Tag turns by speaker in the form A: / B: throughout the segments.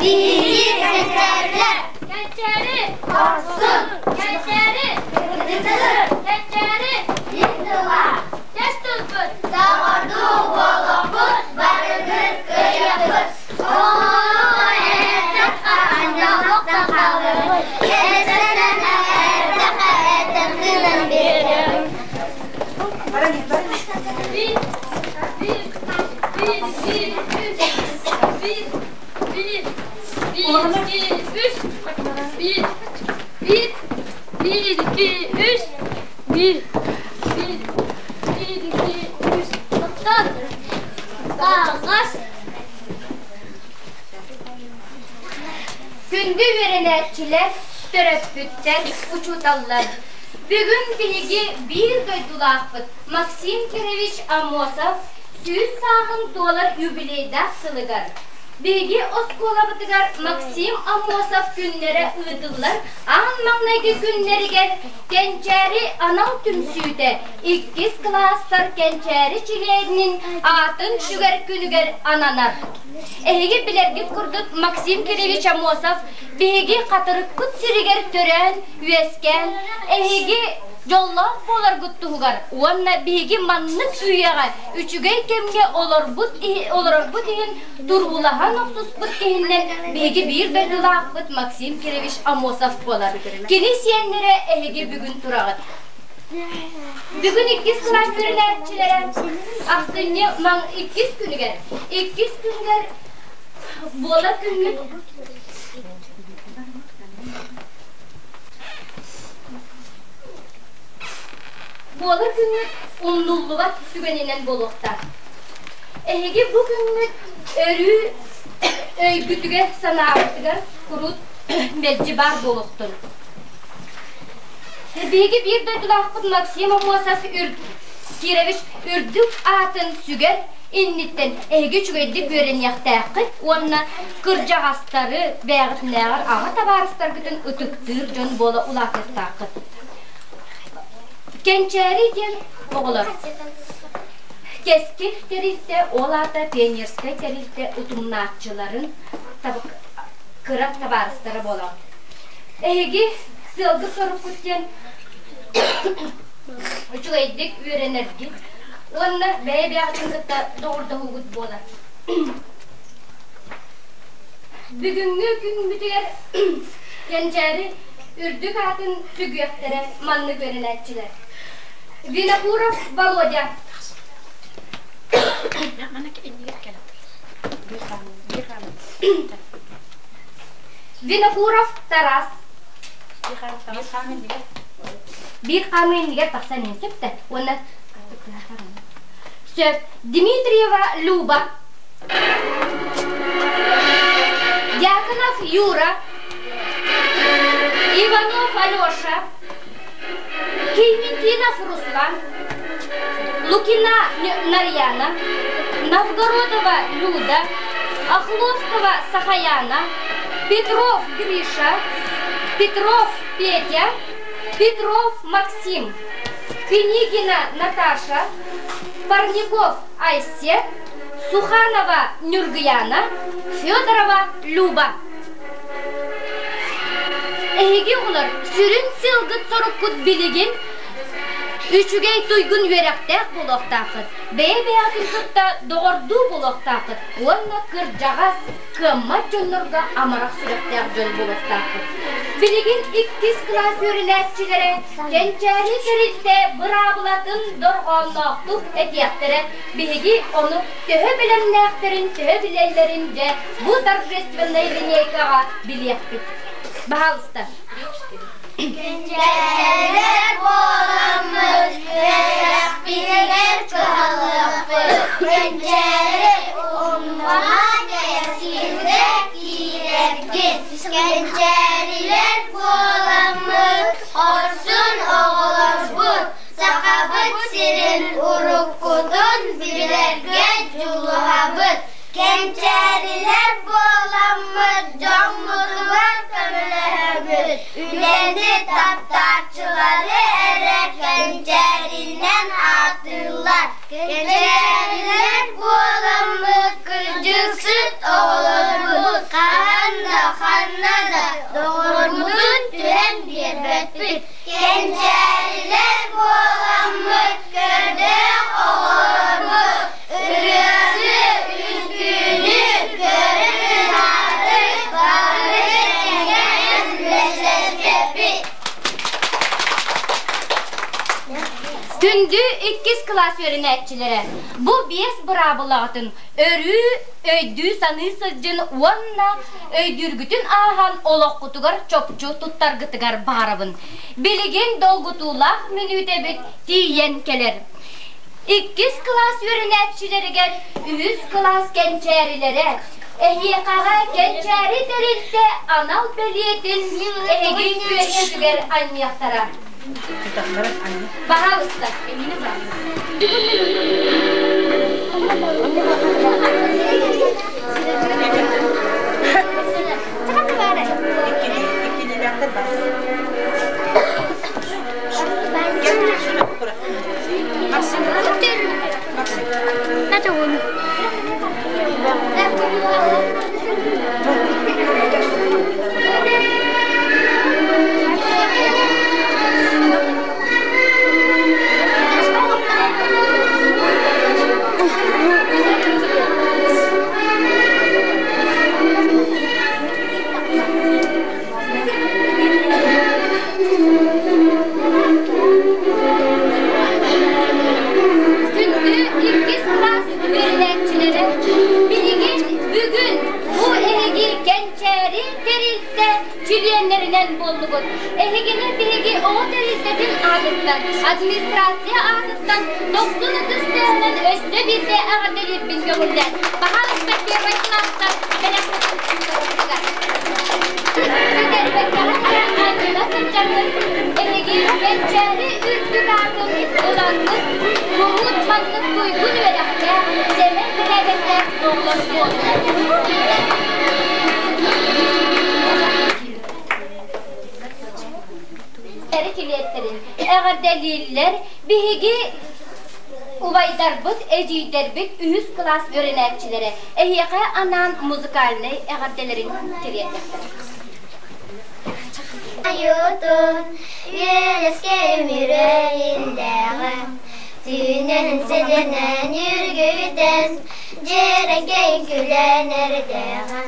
A: Биһиги кэнчээрилэр.
B: Кэнчээри!
A: Хорсун!
B: Кэнчээри!
A: Кыргызы!
B: Кэнчээри!
A: Биир тыла!
B: Тэс тылбыт!
A: Доҕордуу буолуохпут, барыгыт кыайыахпыт! Оҕолору эрдэххэ анньаллахтан хаалыахпыт, эрэсэнэн эрдэххэ этэн тыынан биэриэхпит.
B: Биир, биир, биир, биир, үс, биир, биир, биир, икки, үс, биир, биир, биир, икки, үс, биир, биир, биир, икки, үс, тоқтат, қағаз.
C: Күндү үөрэнээччилэр, төрөппүттэр, учууталлар! Бүгүн биһиги биир дойдулаахпыт Максим Кирович Аммосов 100 сааһын туолар юбилейдаах сылыгар биһиги оскуолабытыгар Максим Аммосов күннэрэ ыытыллар аан маҥнайгы күннэригэр Кэнчээри анал түмсүүтэ иккис кылаастар Кэнчээри чилиэнин аатын сүгэр күнүгэр ананар. Эһиги билэргит курдук Максим Кирович Аммосов биһиги Хатырыкпыт сиригэр төрөөн, үөскээн, эһиги дьоллоох буоларгыт туһугар уонна биһиги маннык үйэҕэ үчүгэй кэмҥэ олорбут олорорбут иһин туруулаһан охсуспут киһиннэн биһиги биир дойдулаахпыт Максим Кирович Аммосов буолар. Кини сиэннэрэ эһиги бүгүн тураҕыт. Бүгүн иккис кылаас үөрэнээччилэрэ ахсынньы маҥ иккис күнүгэр иккис күнүгэр буолар күҥҥүт буолар күҥҥүт умнуллубат түгэнинэн буолуохтаах. Эһиги бу күҥҥүт өрүү өйгүтүгэр, санааҕытыгар курут мэлдьи баар буолуохтун. Биһиги биир дойдулаахпыт Максим Аммосов Кирович үрдүк аатын сүгэр инниттэн эһиги үчүгэйдик үөрэниэхтээххит уонна кырдьаҕастары бэйэҕитинээҕэр аҕа табаарыстаргытын ытыктыыр дьон буола улаатыахтааххыт. Кэнчээри диэн оҕолор Кэскил тэрилтэ ол аата пионерскай тэрилтэ утумнааччыларын кыра табаарыстара буолаҕыт. Эһиги сыалгыт-соруккут диэн үчүгэйдик үөрэнэргит уонна бэйэ-бэйэҕитин кытта доҕордоһуугут буолар. Бүгүҥҥү күммүтүгэр Кэнчээри үрдүк аатын сүгүөхтэрэ маннык үөрэнээччилэр. Винокуров Володя. Винокуров Тарас. Биир хаамыы иннигэр тахсан иһин сөп да уонна сөп Дмитриева Люба Дьяконов Юра Иванов Алеша Клементинов Руслан Лукина Нарьяна Новгородова Люда Охловского Сахаяна Петров Гриша Петров Петя Петров Максим Пинигина Наташа Парников Айсе Суханова Нюргуяна Федорова Люба Эһиги оҕолор сүрүн сыалгыт-соруккут билигин үчүгэй туйгун үөрэхтээх буолуохтааххыт, бэйэ-бэйэҕитин кытта доҕордуу буолуохтааххыт уонна кырдьаҕас, кыаммат дьоннорго амарах сүрэхтээх дьон буолуохтааххыт. Билигин иккис кылаас үөрэнээччилэрэ Кэнчээри тэрилтэ быраабылатын дорҕоонноохтук этиэхтэрэ. Биһиги ону төһө бэлэмнээхтэрин, төһө билэллэрин дьэ бу торжественнай линейкаҕа билиэхпит. Баһаалыста.
A: Кэнчээрилэр буоламмыт, үөрэхпитигэр кыһалыахпыт. Кэнчээри умнума кэскилгэ киирэргин. Кэнчээрилэр буоламмыт, хорсун оҕолорбут, Сахабыт сирин уруккутун билэргэ дьулуһабыт. Кэнчээрилэр буоламмыт дьоммутугар көмөлөһөбүт. Үлэни таптааччылары эрэ кэнчээринэн ааттыыллар. Кэнчээрилэр буоламмыт кырдьыксыт оҕолорбут хаһан
C: Күндү иккис кылаас үөрэнээччилэрэ, бу биэс быраабылаҕытын өрүү өйдүү-саныы сылдьын уонна өйдүүргүтүн ааһан олоххутугар чопчу туттаргытыгар баҕарабын. Билигин долгутуулаах мүнүүтэбит тиийэн кэлэр. Иккис кылаас үөрэнээччилэригэр үһүс кылаас кэнчээрилэрэ, эһиэхэҕэ кэнчээри тэрилтэ анал бэлиэтин эһиги күөскүтүгэр анньыахтара. Пожалуйста. Күндү иккис кылаас үөрэнээччилэрэ, билигин бүгүн бу эһиги Кэнчээри тэрилтэ чилиэннэринэн буоллугут. Эһигини биһиги оҕо тэрилтэтин аатыттан, администрация аатыттан дохсун ытыс тыаһынан өссө биирдэ эҕэрдэлиирбин көҥүллээн, баһаалыста первай кылаастар бэлэххитин туттарыҥ. Сүтэрбэккэҕэ эрэ анньына сылдьаҥҥыт, эһиги Кэнчээри үрдүк аатын ылаҥҥыт, куруут маннык туйгун үөрэхтээх, сэмэй бэрээдэктээх оҕолор буоллулар. Эри килиэттэрин эҕэрдэлииллэр биһиги убайдарбыт, эдьиийдэрбит үһүс кылаас үөрэнээччилэрэ эһиэхэ анаан музыкальнай эҕэрдэлэрин тириэрдэхтэрэ.
A: Айуутун үөлэскэ үмүрүөйүннээҕэ түүнэн сэлэнэн үргүтэн дьэрэкэй күлэн эрдээҕэ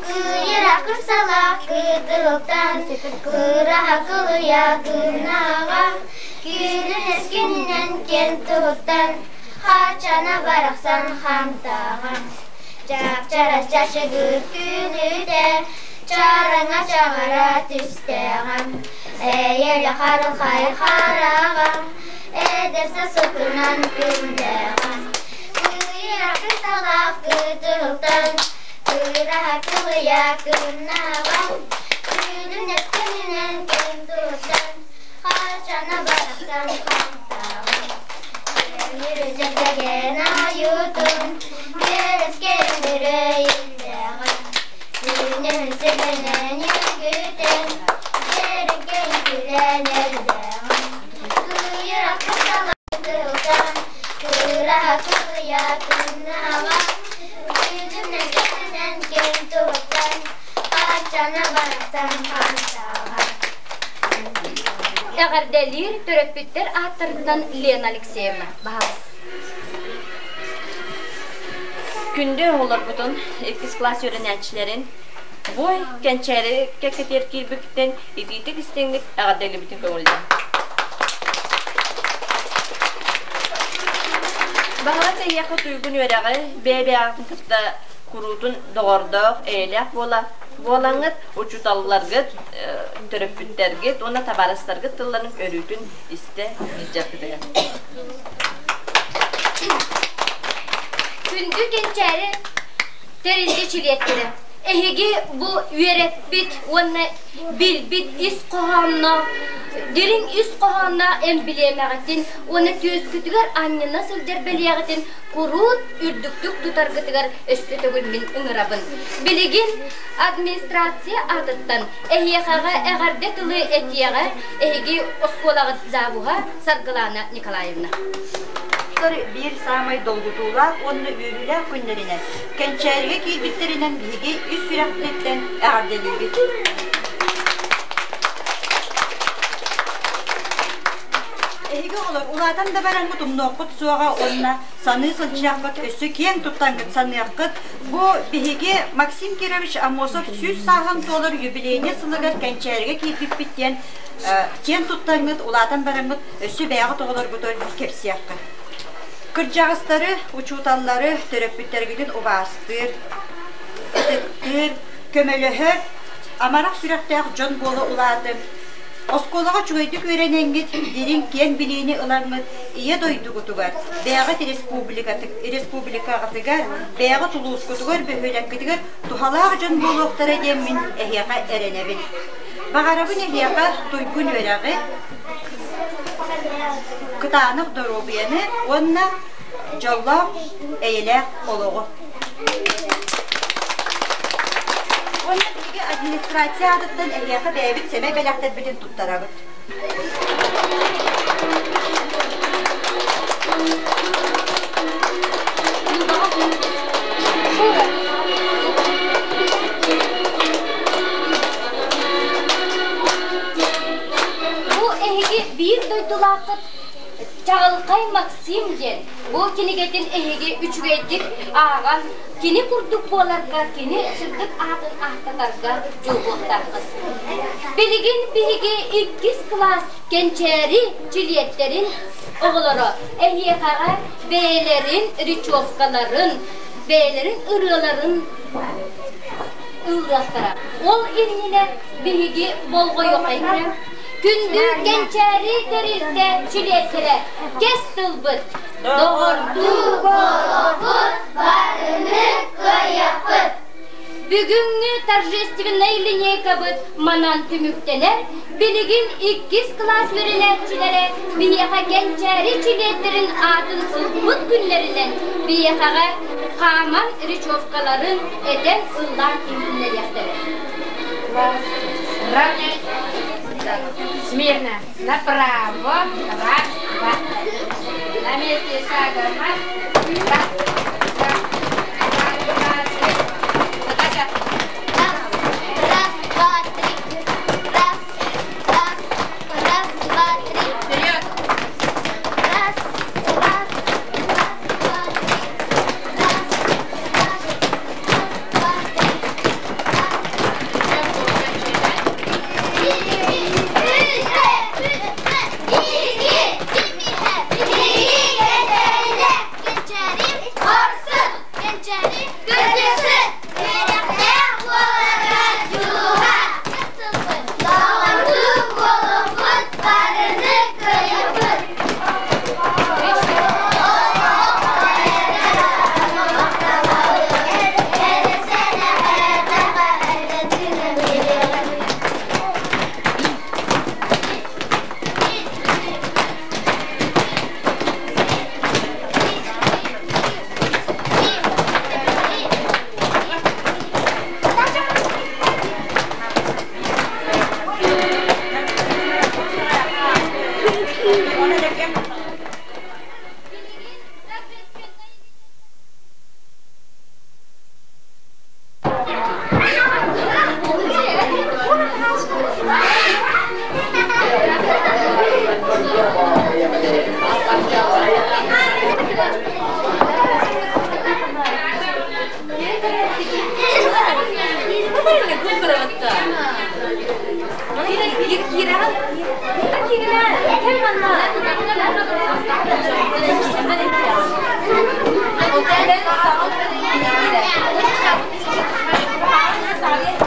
A: кыйыра кырсалаах кытылтан кыраһа кылыйа кыынаҕа Күлүн эскининэн киэн туһуттан Хачана барахсан хамтаҕа Чап-чарас чачыгыр күлүтэ Чараҥа чаҕара түстэҕэ Эйэлэ харылхай хараҕа Эдэр сасытынан күллэҕэ Кыйа кысалаах кытылтан Кыраһа кылыйа кыннаҕа Күлүн эскининэн киэн туһуттан Хачана барахсан хантаҕа Өмүрү айуутун Үөрөскө өмүрөйүллэҕэ Түүнүн сэгэнэн үгүтэн Дьэрикэй күлэн эрдэҕэ Кыйыра кысалатылтан Кыраһа кылыйа кыннаҕа Күлүмнэн кэнэн кэн туһуттан Хачана барахсан хантаҕа
C: Эҕэрдэлиир төрөппүттэр ааттарыттан Лена Алексеевна, баһаалыста.
D: Күндү оҕолорбутун, иккис кылаас үөрэнээччилэрин бу кэнчээри кэккэтигэр киирбиккитин итиитик истиҥник эҕэрдэлиибитин көҥүллээн. Баҕаран эйиэхэ туйгун үөрэҕи бэйэ-бэйэҕитин кытта куруутун доҕордоох, эйэлээх буола буолаҥҥыт, учууталларгыт төрөппүттэргит уонна табаарыстаргыт тылларын өрүүтүн истэ илдьэргитигэр.
C: Күндү кэнчээри тэрилтэ чилиэттэрэ, эһиги бу үөрэппит уонна билбит ис хоһоонноох, дириҥ ис хоһоонноох эмблемэҕитин уонна түөскүтүгэр анньына сылдьар бэлиэҕитин куруут үрдүктүк тутаргытыгар өссө төгүл мин ыҥырабын. Билигин администрация аатыттан эһиэхэҕэ эҕэрдэ тылы этиэҕэ эһиги оскуолаҕыт завуһа Саргылаана Николаевна.
E: Биир саамай долгутуулаах уонна үөрүүлээх күннэринэн, Кэнчээригэ киирбиттэринэн биһиги үс сүрэхпититтэн эҕэрдэлиибит. Эһиги оҕолор улаатан да бараҥҥыт умнуоххут суоҕа уонна саныы сылдьыаххыт, өссө киэҥ туттаҥҥыт саныаххыт. Бу биһиги Максим Кирович Аммосов 100 сааһын туолар юбилейнай сылыгар Кэнчээригэ киирбиппит диэн киэн туттаҥҥыт, улаатан бараҥҥыт өссө бэйэҕит оҕолоргутун кэпсиэххит. Кырдьаҕастары, учууталлары, төрөппүттэргитин убаастыыр, ытыктыыр, көмөлөһөр, амарах сүрэхтээх дьон буола улаатыҥ. Оскуолаҕа үчүгэйдик үөрэнэҥҥит, дириҥ киэҥ билиини ылаҥҥыт Ийэ дойдугутугар, бэйэҕит республикаҕытыгар, бэйэҕит улуускутугар, бөһүөлэккитигэр туһалаах дьон буолуохтара диэммин эһиэхэ эрэнэбин. Баҕарабын эһиэхэ туйгун үөрэҕи, кытаанах доруобуйаны уонна дьоллоох, эйэлээх олоҕу. Уонна биһиги администрация аатыттан эһиэхэ бэйэбит сэмэй бэлэхтэрбитин туттарабыт.
C: Бу эһиги биир дойдулааххыт Чаҕылхай Максим диэн бу кинигэтин эһиги үчүгэйдик ааҕан, кини курдук буоларга, кини сырдык аатын ааттатарга дьулуһуохтааххыт. Билигин биһиги иккис кылаас кэнчээри чилиэттэрин оҕолоро эһиэхэҕэ бэйэлэрин речевкаларын, бэйэлэрин ырыаларын ыллыахтара. Ол иннинэ биһиги болҕойуоххайын Күндү кэнчээри тэрилтэ чилиэттэрэ кэс тылбыт
A: Доҕордуу буолуохпут, барыны кыайыахпыт!
C: Бүгүҥҥү торжественнай линейкабыт манан түмүктэнэр. Билигин иккис кылаас үөрэнээччилэрэ биһиэхэ кэнчээри чилиэттэрин аатын ылбыт күннэринэн биһиэхэҕэ хааман речевкаларын этэн ыллаан иһитиннэриэхтэрэ.
B: Равняйся. Смирно. Направо. Раз, два. На месте шага марш. Раз, два, раз, два, три. Задача.
A: Раз, раз, два, три. Раз, раз, раз, два, три.
B: Вперед.
A: Раз, раз, раз, два, три. Раз, раз, раз, два, три.